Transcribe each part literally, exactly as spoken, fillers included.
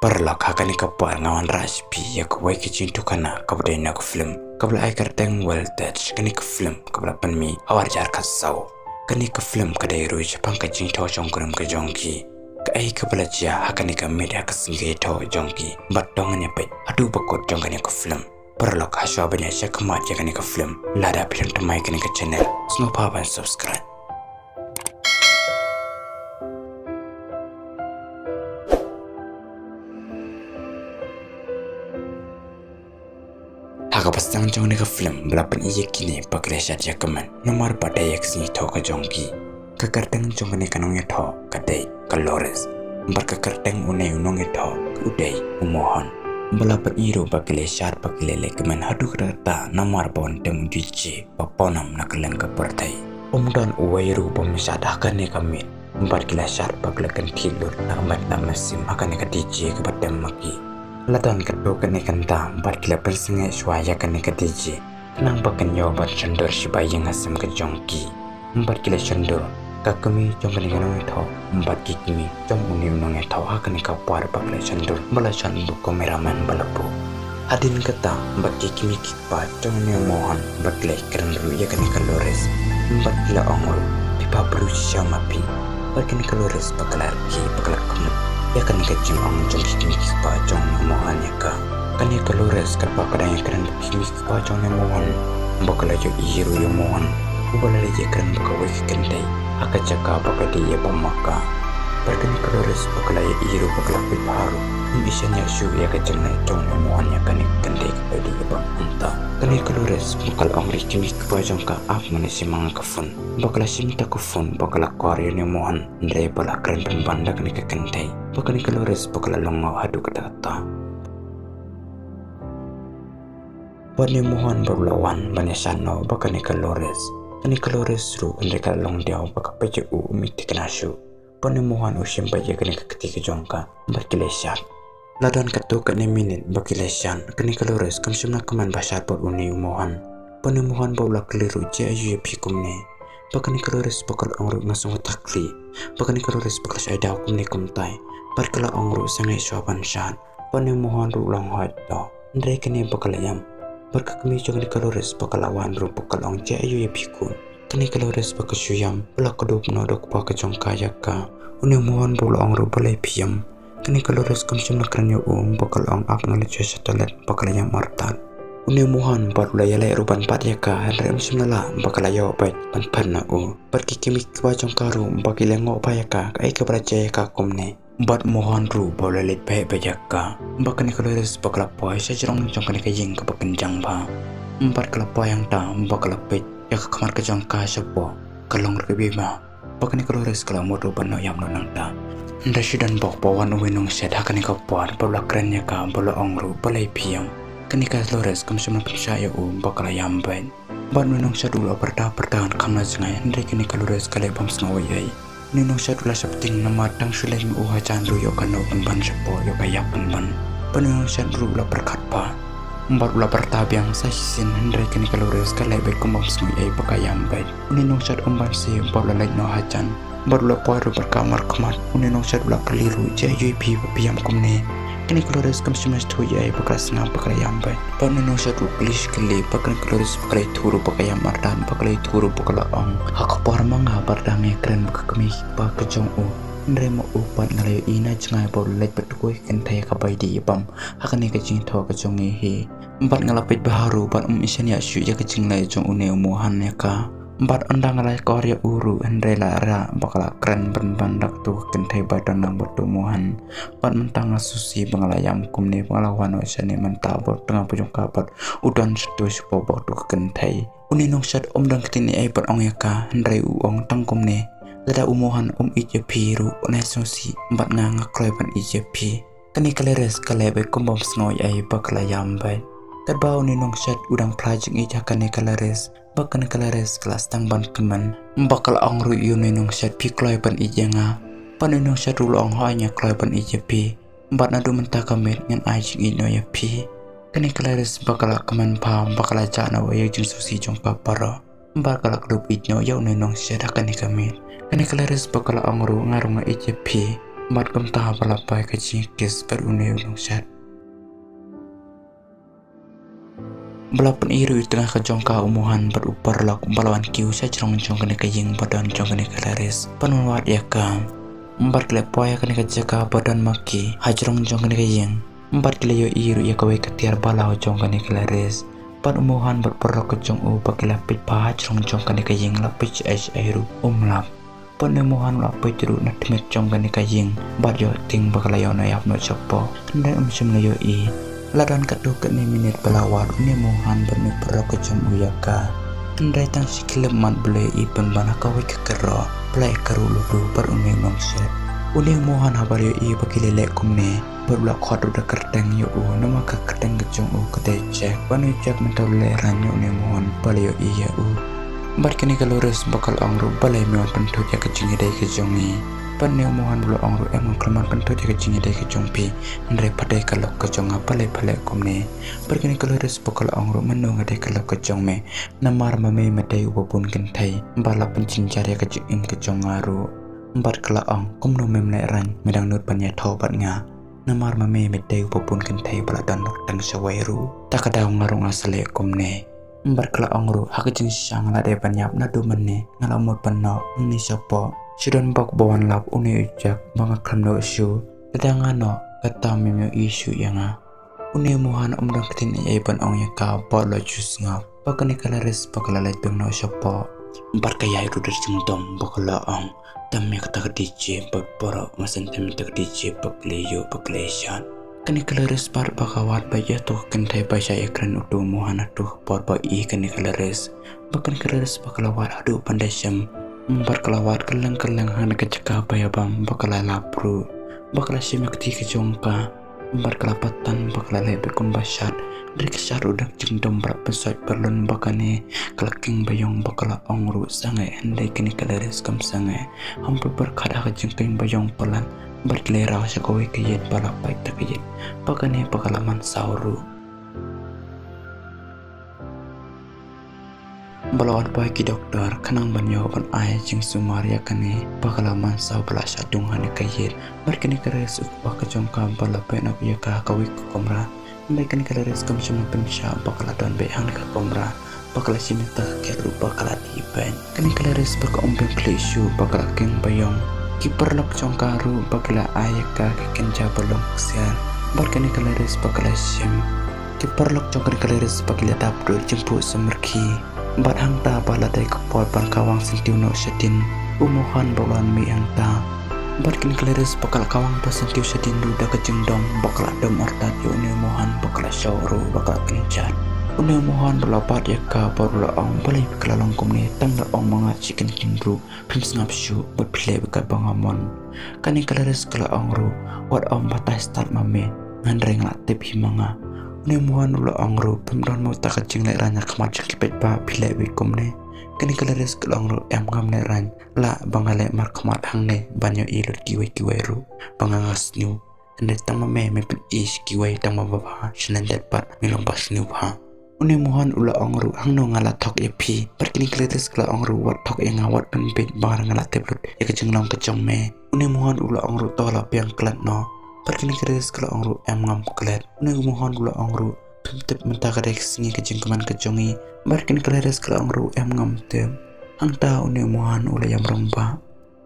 Paralok, ha kane ka por nga wanrah sha phi ïa kawei ka jingïathuhkhana kaba dei na ka film kaba la ai kyrteng Well Touch. Kane ka film kaba la pynmih ha u ar hajar khatsaw. Kane ka film ka dei ruh shaphang ka jingïathoh jong u kurim ka jong ki, kaei kaba la jia ha kane ka miet ha ka sngi ka ïathoh jong ki. Bad to ngin ïa peit haduh ba kut jong kane ka film. Paralok, hashwa ban ïa shah khmat ïa kane ka film, lada phi dang thymmai kane ka channel, sngewbha ban subscribe. Ha kaba sdang jong kane ka film ba la pyni ïa kine ba ki la shad ïa ka met namar ba dei ïa ka sngi ïathoh ka jong ki. Ka kyrteng jong kane ka nongïathoh ka dei ka Loris, bad ka kyrteng une u nongïathoh ka u dei u Mohan. Ba la pyni ruh ba ki la shad ba ki la leh kmen haduh katta namar ba un tem u DJ ba pawnam na kylleng ka pyrthei. Ym don uwei ruh bym shad ha kane ka miet, bad ki la shad ba ki la kynthih lut na ka met na ka mynsiem ha kane ka DJ kaba tem ma ki. La don katto katne kynta bad ki la pynsangeh shuwa ïa kane ka DJ, khnang ba kan ïoh ban shondur shibai ïing hasem ka jong ki. Bad ki la shondur, ka kmie jong kane ka nongïathoh bad ki kmie jong une u nongïathoh ha kane ka por ba ki la shondur, ba la shon ba u cameraman ba la buh. Hadien kata bad ki kmie ki kpa jong une u Mohan bad ki la ïakren ruh ïa kane ka Loris. Bad ki la ong ruh, phi phah briew shisha ma phi. Bad kane ka Loris ba ka la rkhie, ba ka la khmut ïa kane ka jingong jong ki kmie ki kpa jong une u Mohan ïa ka. Kane ka Loris katba ka dang ïakren bad ki kmie ki kpa jong une u Mohan, ba ka la ïohi ruh ïa u Mohan uba la leit ïakren bad kawei ka kynthei ha ka jaka ba ka dei ïa bam ma ka. Bad kane ka Loris ba ka la ïohi ruh ba ka la peit bha ruh, ym ïashem ïa shuh ïa ka jingleh jong une u Mohan ïa kane ka kynthei kaba dei ïa bam hangta. Kane ka Loris ba ka la ong ruh ïa ki kmie ki kpa jong ka, ap mane shim ma nga ka phone. Ba ka la shim ïa ka phone ba ka la call ïa une u Mohan, hynrei ba la kren pynban da kane ka kynthei. Ba kane ka Loris ba ka la long noh haduh katta katta. Bad une u Mohan ba u la wan ban ïa shad noh bad kane ka Loris. Kane ka Loris ruh hynrei ka la long diaw ba ka peit ïa u, um ïohi thikna shuh. Bad une u Mohan u shim beit ïa kane ka kti ka jong ka bad ki la shad. La don katto katne minit ba ki la shad, kane ka Loris kam shym la kmen ban shad bad une u Mohan. Bad une u Mohan ba u la kylli ruh, jia aïu ïa phi kumne. Bad kane ka Loris ba ka la ong ruh, nga sngewthuh khlem. Bad kane ka Loris ba ka la shah ïa u kumne kumtai. Bad ka la ong ruh, sangeh shuwa ban shad. Bad une u Mohan ruh u la ong, hooid to. Hynrei kane ba ka la ïam. Bad ka kmie jong kane ka Loris ba ka la wan ruh ba ka la ong, jia aïu ïa phi kumne. Kane ka Loris ba ka shu ïam, ba la kdup noh da u kpa ka jong ka ïa ka. Une u Mohan ba u la ong ruh, balei phi ïam. Kane ka Loris kam shym la kren ïa u, ba ka la ong, ap ngan leit shuwa sha toilet, ba ka la ïam artat. Une u Mohan bad u la ïaleh ruh ban bat ïa ka, hynrei um shym la lah, ba ka la ïoh beit ban phet na u. Bad ki kmie ki kpa jong ka ruh ba ki la ngoh bha ïa ka, kaei kaba la jia ïa ka kumne. Bad u Mohan ruh ba u la leit beh beit ïa ka. Bad kane ka Loris ba ka la poi sha jrong jong kane ka ïing kaba kynjang bha. Bad ka la poi hangta ba ka la peit ïa ka khmat ka jong ka shapoh, ka long ruh kaba bha. Bad kane ka Loris ka la mut ruh ban noh ïam noh nangta. Hynrei shu don bok ba wan uwei u nongshet ha kane ka por, ba u la kren ïa ka, ba u la ong ruh, balei phi ïam. Kane ka Loris kam shym la pynshai ïa u, ba ka la ïam beit. Bad une u nongshet u la pyrta pyrta kham la jngai, hynrei kane ka Loris ka leh bym sngew ei ei. Une u nongshet u la sheptieng namar tang shu leit ma u hajan ruh ïoh ka noh pynban shapoh, ïoh ka ïap pynban. Bad une u nongshet ruh u la pyrkhat bha. Bad u la pyrta biang sa shisien, hynrei kane ka Loris ka leh beit kum bym sngew ei ei ba ka ïam beit. Une u nongshet um banse bad u la leit noh hajan. Bad u la poi ruh bad ka markhmat. Une u nongshet u la kylli ruh, jia aïu ïa phi ba phi ïam kumne. Kane ka Loris kam shym la sngewthuh ei ei ba ka la sngap ba ka la ïam beit. Bad une u nongshet u kylli shi kylli, bad kane ka Loris ba ka la ïathuh ruh ba ka ïam artat, ba ka la ïathuh ruh ba ka la ong, ha ka por ma nga bad dang ïakren bad ka kmie ki kpa ka jong u. Hynrei ma u pat nga la ïohi na jngai ba u la leit bad kawei ka kynthei kaba dei ïa bam ha kane ka jingïathoh ka jong ngi hi. Bad nga la peit bha ruh bad um ïashem ïa shuh ïa ka jingleh jong une u Mohan ïa ka. Bad ynda nga la kor ïa u ruh hynrei la rah ba ka la kren pynban da kato ka kynthei ba don lang bad uto u Mohan. Bad mynta nga sngewsih ba nga la ïam kumne ba nga la wan noh shane mynta bad tnga ba jong ka bad u don shato shapoh bad kato ka kynthei. Une u nongshet um don ktien ei ei ban ong ïa ka hynrei u ong tang kumne, lada u Mohan um ïeit ïa phi ruh un ïa sngewsih bad nga nga kloi ban ïeit ïa phi. Kane ka Loris ka leh beit kum bym sngew ei ei ba ka la ïam beit. Katba une u nongshet u dang phla jingïeit ha kane ka Loris, ba kane ka Loris ka la sdang ban kmen. Ba ka la ong ruh ïa une u nongshet, phi kloi ban ïeit ïa nga. Bad une u nongshet ruh u la ong, hooid nga kloi ban ïeit ïa phi. Bad naduh mynta ka miet ngan ai jingïeit noh ïa phi. Kane ka Loris ba ka la kmen bha, ba ka la jah noh ïa ka jingsngewsih jong ka baroh. Bad ka la kdup ïeit noh ïa une u nongshet ha kane ka miet. Kane ka Loris ba ka la ong ruh, nga ruh nga ïeit ïa phi. Bad kumta ba la poi ka jingkis bad une u nongshet. Ba la pyni ruh ïa u tnga ka jong ka u Mohan bad u paralok ba la wan kiew sha jrong jong kane ka ïing ba don jong kane ka Laris ban wan wad ïa ka. Bad ki la poi ha kane ka jaka ba don ma ki ha jrong jong kane ka ïing. Bad ki la ïohi ruh ïa kawei ka tiar bala jong kane ka Laris. Bad u Mohan bad paralok ka jong u ba ki la peit bha ha jrong jong kane ka ïing, la peit shaei shaei ruh um lap. Bad une u Mohan u la peit ruh na tmier jong kane ka ïing bad ïoh tieng ba ka la ïoh noh ïap noh shapoh. Hynrei um shym la ïohi. La don katto katne minit ba la wad une u Mohan bad une u paralok ka jong u ïa ka. Hynrei tang shi khyllipmat ba la ïohi pynban ha kawei ka kyrroh ba la ïakyrduh bad une u nongshet. Une u Mohan haba la ïohi ba ki la leh kumne bad u la khot ruh da kyrteng ïa u, namar ka kyrteng ka jong u ka dei Jack. Bad une u Jack mynta u la lehraiñ ïa une u Mohan ba la ïohi ïa u. Bad kane ka Laris ba ka la ong ruh balei me wan pynthut ïa ka jingïadei ka jong ngi. Bad une u Mohan u la ong ruh em, ngam khlem wan pynthut ïa ka jingïadei ka jong phi. Hynrei pha dei ka lok ka jong nga, balei pha leh kumne. Bad kane ka Laris ba ka la ong ruh mano nga dei ka lok ka jong me. Namar ma me me dei uba bun kynthei ba la pynjynjar ïa ka jingim ka jong nga ruh. Bad ka la ong kumno mem lehraiñ, me dang nud ban ïathoh bad nga. Namar ma me me dei uba bun kynthei ba la don lok tang shawei ruh. Ta ka daw nga ruh nga sa leh kumne. Bad ka la ong ruh ha ka jingshisha nga la dei ban ïap, naduh mynne nga la mut ban noh hangne shapoh. Shu don bok ba wan lap une u Jack ba nga khlem noh shuh. Lada nga noh kata mem ïohi shuh ïa nga. Une u Mohan um don ktien ei ei ban ong ïa ka bad u la ju sngap. Bad kane ka Laris ba ka la leit biang noh shapoh. Bad ka ïaid ruh da jingdom ba ka la ong, tam ïa kata ka DJ bad baroh, nga sngewthuh ïa kata ka DJ ba ka la ïoh ba ka la ïashad. Kane ka Laris pat ba ka wad bad ïa kato ka kynthei ba shah ïakren uto u Mohan hato ka por ba i kane ka Laris. Bad kane ka Laris ba ka la wad haduh ban da shem. Bad ka la wad kylleng kylleng ha kane ka jaka ba ïa bam, ba ka la lap ruh. Ba ka la shim ïa ka kti ka jong ka. Bad ka la patan ba ka la leh beit kumba shad. Hynrei ka shad ruh da ka jingdom ba la pynsoit paralok ba kane ka la kheiñ ba ïong ba ka la ong ruh sangeh, hynrei kane ka Laris kam sangeh. Hynrei pyrkhat ha ka jingkheiñ ba ïong palat bad ki la ïarap sha kawei ka ïit ba la pait ta ka ïit. Ba kane ba ka la man saw ruh. Ba la wan poi ki doktor khnang ban ïoh ban ai jingsumar ïa kane ba ka la man saw ba la shah dung ha kane ka ïit. Bad kane ka Laris u kpa ka jong ka ba la pynïap ïa ka ha kawei ka kamra. Hynrei kane ka Laris kam shym la pynshah ba ka la don beit ha kane ka kamra. Ba ka la shim ïa kata ka khet ruh ba ka la dih beit. Kane ka Laris ba ka um biang khlieh shuh ba ka la kheiñ ba ïong. Ki paralok jong ka ruh ba ki la ai ïa ka ki kynja ba long ksiar. Bad kane ka Laris ba ka la shim. Ki paralok jong kane ka Laris ba ki la dap da ka jingphuh samrkhie. Bad hangta ba la dei ka por ban kawang syntiew noh shadien, u Mohan ba u la wan mih hangta. Bad kane ka Laris ba ka la kawang da ka syntiew shadien ruh da ka jingdom ba ka la dom artat ïa une u Mohan ba ka la shoh ruh ba ka la kynjat. Une u Mohan ba la bat ïa ka bad u la ong, balei phi la long kumne, tang da ong ma nga shi kyntien ruh phim sngap shuh bad phi leh beit katba nga mon. Kane ka Laris ka la ong ruh, wat ong batai stad ma me, hynrei nga la tip hi ma nga. Une u Mohan u la ong ruh, phim don mo kata ka jinglehraiñ ha khmat jong ki paidbah, phi leh beit kumne. Kane ka Laris ka la ong ruh, em, ngam lehraiñ, lah ba nga leh markhmat hangne ban ïohi lut kiwei kiwei ruh ba nga nga sniew. Hynrei tang ma me me pyni sha kiwei, tang ma babha sha lyndet pat me long ba sniew bha. Une u Mohan u la ong ruh, hangno nga la thok ïa phi? Bad kane ka Laris ka la ong ruh, wat thok ïa nga, wat pynbeit ba nga la tip lut ïa ka jinglong ka jong me. Une u Mohan u la ong ruh, to la biang klet noh. Bad kane ka Laris ka la ong ruh, em, ngam klet. Une u Mohan u la ong ruh, phim tip mynta ka dei ka sngi ka jingkmen ka jong ngi? Bad kane ka Laris ka la ong ruh, em, ngam tip. Hangta une u Mohan u la ïam rangbah.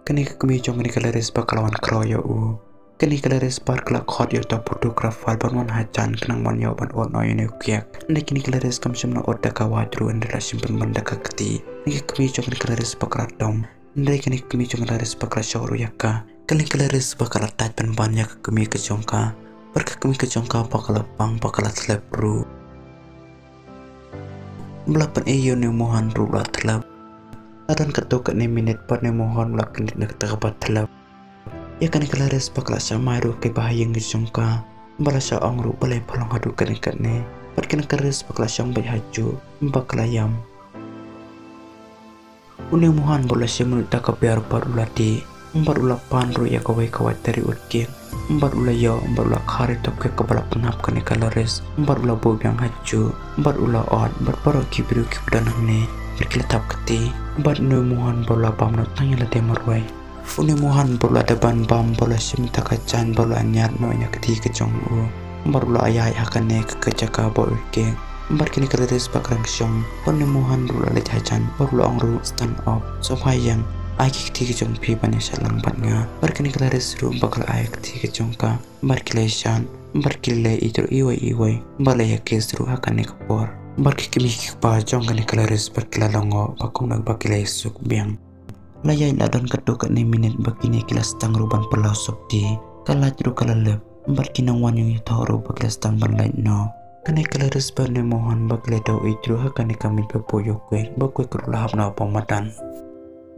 Kane ka kmie jong kane ka Laris ba ka la wan khraw ïa u. Kane ka Laris pat ka la khot ïa uta u photographer ban wan hajan khnang ban ïoh ban ud noh ïa une u kiak. Hynrei kane ka Laris kam shym la ud da ka wait ruh, hynrei la shim pynban da ka kti. Kane ka kmie jong kane ka Laris ba ka la dom. Hynrei kane ka kmie jong ka Laris ba ka la shoh ruh ïa ka. Kane ka Laris ba ka la tait pynban ïa ka kmie ka jong ka. Bad ka kmie ka jong ka ba ka la pang ba ka la thlep ruh. Ba la pyni ïa une u Mohan ruh u la thlep. La don katto katne minit bad une u Mohan u la kyndit na kata kaba thlep. Ïa kane ka Laris ba ka la shah mai ruh ha kaba ha ïing ka jong ka. Ba la shah ong ruh, balei pha long haduh kane kane? Bad kane ka Laris ba ka la shong beit ha juh ba ka la ïam. Une u Mohan ba u la shim ruh da ka biar bad u la dih. Bad u la pan ruh ïa kawei ka wait tari ud kiak. Bad u la ïoh, bad u la khar ïa uta u kiak kaba la pynhap kane ka Laris. Bad u la buh biang ha juh. Bad u la ot, bad baroh ki briew kiba don hangne, bad ki la thap kti. Bad une u Mohan ba u la bam noh tang ïa lade marwei. Une u Mohan bad u la da ban bam bad u la shim ïa ka jaiñ bad u la ñiad noh ïa ka kti ka jong u. Bad u la ïaid ha kane ka jaka ba u kik. Bad kane ka Laris bad ka dang shong. Bad une u Mohan ruh u la leit ha jaiñ bad u la ong ruh stand up. Sngewbha ïeng, ai ki kti ka jong phi ban ïa shad lang bad nga. Bad kane ka Laris ruh bad ka la ai ka kti ka jong ka. Bad ki la ïa shad. Bad ki la ïa ïeit ruh iwei iwei. Bad la ïa kiss ruh ha kane ka por. Bad ki kmie ki kpa jong kane ka Laris bad ki la lyngngoh ba kumno ba ki la ïa suk biang. La ïaid la don katto katne minit ba kine ki la sdang ruh ban pynlaw sopti. Ka light ruh ka la lep. Bad ki nongwan ïung ïathoh ruh ba ki la sdang ban leit noh. Kane ka Laris bad une u Mohan ba ki la daw ïeit ruh ha kane ka miet ba poi ïa u Kwek, ba u Kwek ruh la hap noh ha u madan.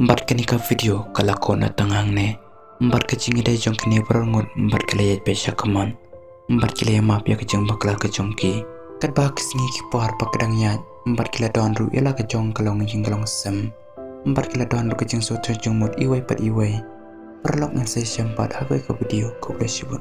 Bad kane ka video ka la khot na tang hangne. Bad ka jingïadei jong kine baroh ngut bad ki la ïaid beit sha kamon. Bad ki la ïamap ïa ka jingbakla ka jong ki. Katba ki sngi ki por ba ka dang ïaid bad ki la don ruh ïa la ka jong ka longjing ka longsem. Bad ki la don ruh ka jingsngewthuh jingmut iwei bad iwei. Paralok, ngin sa ïashem pat ha kawei ka video, khublei shibun.